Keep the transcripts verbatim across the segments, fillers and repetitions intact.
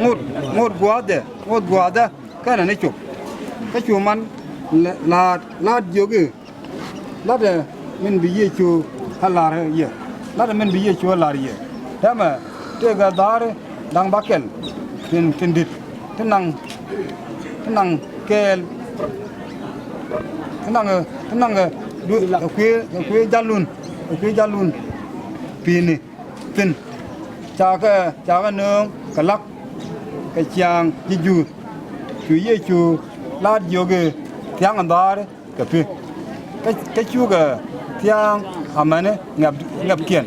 Ŋot, ŋot gua̱a̱thdɛ, ŋot gua̱a̱thdɛ kɛnɛ ni cop. Kä cu man la̱a̱t, la̱a̱t jiök i̱, la̱tdɛ min bi Yecu a la̱r yɛ. La̱tdɛ min bi Yecu a la̱r yɛ. Täämɛ tëëkɛ dha̱a̱ri da̱ŋ bäkɛl tin, tin di̱t, tin naŋ, tin naŋ kɛɛl, tin naŋ, tin naŋ kɛ du, kɛ kuëë, kɛ kuëë ja̱lun, kɛ kuëë ja̱lun pi̱i̱ni thi̱n. Cakɛ, cakɛ nööŋ kɛ la̱k kɛ ciaaŋ ji̱ Juudh. Cu Yecu la̱t jiök i̱, thia̱a̱ŋ in dha̱a̱ri kɛ pi̱. Kä, kä cukɛ thia̱a̱ŋ amäni ŋɛp, ŋɛpkiɛn.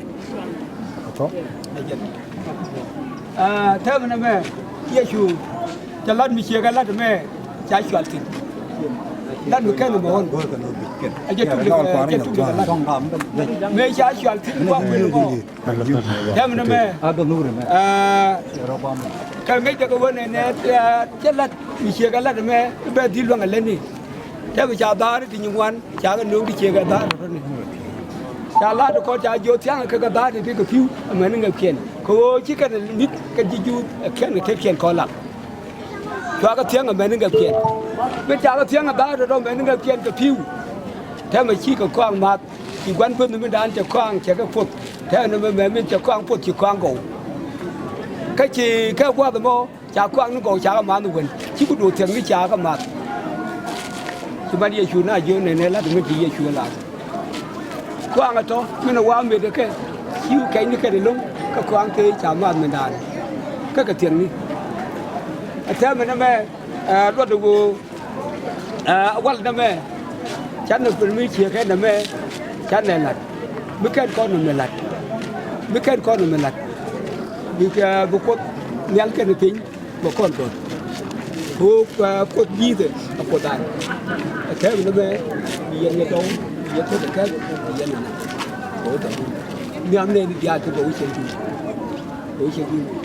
Aa, täämɛ nɛmɛ Yecu cɛ la̱t mi ciekɛ la̱t ɛmɛ ca cual thi̱n. La̱t mi kɛn ɛmɛ ɣɔn a jɛ tuk, jɛ tuk la̱t mëë ca cual thi̱n kɔaŋ kuën ɛmɔ. Täämɛ nɛmɛ, aa, kɛ ŋäc dee kɛ ɣöö nɛnɛ, aa, cɛ la̱t mi ciekɛ la̱t ɛmɛ bɛ dhil luäŋ ɛ lätni. Täämɛ ca dha̱a̱ri ti nyin wan, cakɛ nööŋ ti ciekɛ dha̱a̱ri rɔ̱ni. Ca la̱t kɔn ca jiök thia̱a̱ŋ kɛ kɛ dha̱a̱ri ti kɛ pi̱w amäni ŋɛpkiɛn. Kɛ ɣöö ci kɛn mi̱th kɛn ji̱ Juudh ɛ kɛn kɛ tetkiɛn kɔn lak. Cuakɛ thia̱a̱ŋ amäni ŋɛpkiɛn. Min cakɛ thia̱a̱ŋ ɛ dha̱a̱ri rɔ amäni ŋɛpkiɛn kɛ pi̱w. Täämɛ cikɛ kɔaŋ math. Ci gua̱n buɔ̱th ni mindan cɛ kɔaŋ cɛ kɛ puɔth. Tɛ̈ɛ̈n ni mɛmɛ min cɛ kɔaŋ puɔth ci kɔaŋ gɔw. Kä ci kɛ gua̱th ɛmɔ ca kɔaŋ ni gɔw ca kɛ math ni wen. Ci ku do̱o̱k thia̱k ni ca kɛ math. Ci mat Yecu na jiök nɛnɛ la̱t min ci Yecu ɛ la̱t. Kɔaŋ ɛ tɔ̱ min ɛ wa̱a̱ met ɛ kɛ ci kɛc ni kɛn ɛlɔ̱ŋ kä kɔaŋ tëë ca math mindan. Kä kɛ thia̱k ni ɛ tɛ̈ɛ̈n ni mɛ. Ɛ, luɔt ɛ ɣöö, ɛ, wal nɛmɛ, canɛ pɛl mi ciekɛ nɛmɛ, canɛ la̱t. Mi kɛn kɔn nɛmɛ la̱t. Mi kɛn kɔn nɛmɛ la̱t. Bi, ɛ, bi Kuoth nhial kɛnɛ piny bɛ kɔn gɔ̱r. Ɣöö, ɛ, Kuoth ji̱thɛ ɛ Kuothdan. Ɛ kɛp nɛmɛ bi yɛn yɛ dɔw, bi yɛn Kuoth ɛ kɛp, bi yɛn yɛ naŋ. Ɣöö dɔw. Nhiam nɛɛni diaal ti bɛ wi̱cɛ duun. Bɛ wi̱cɛ duun.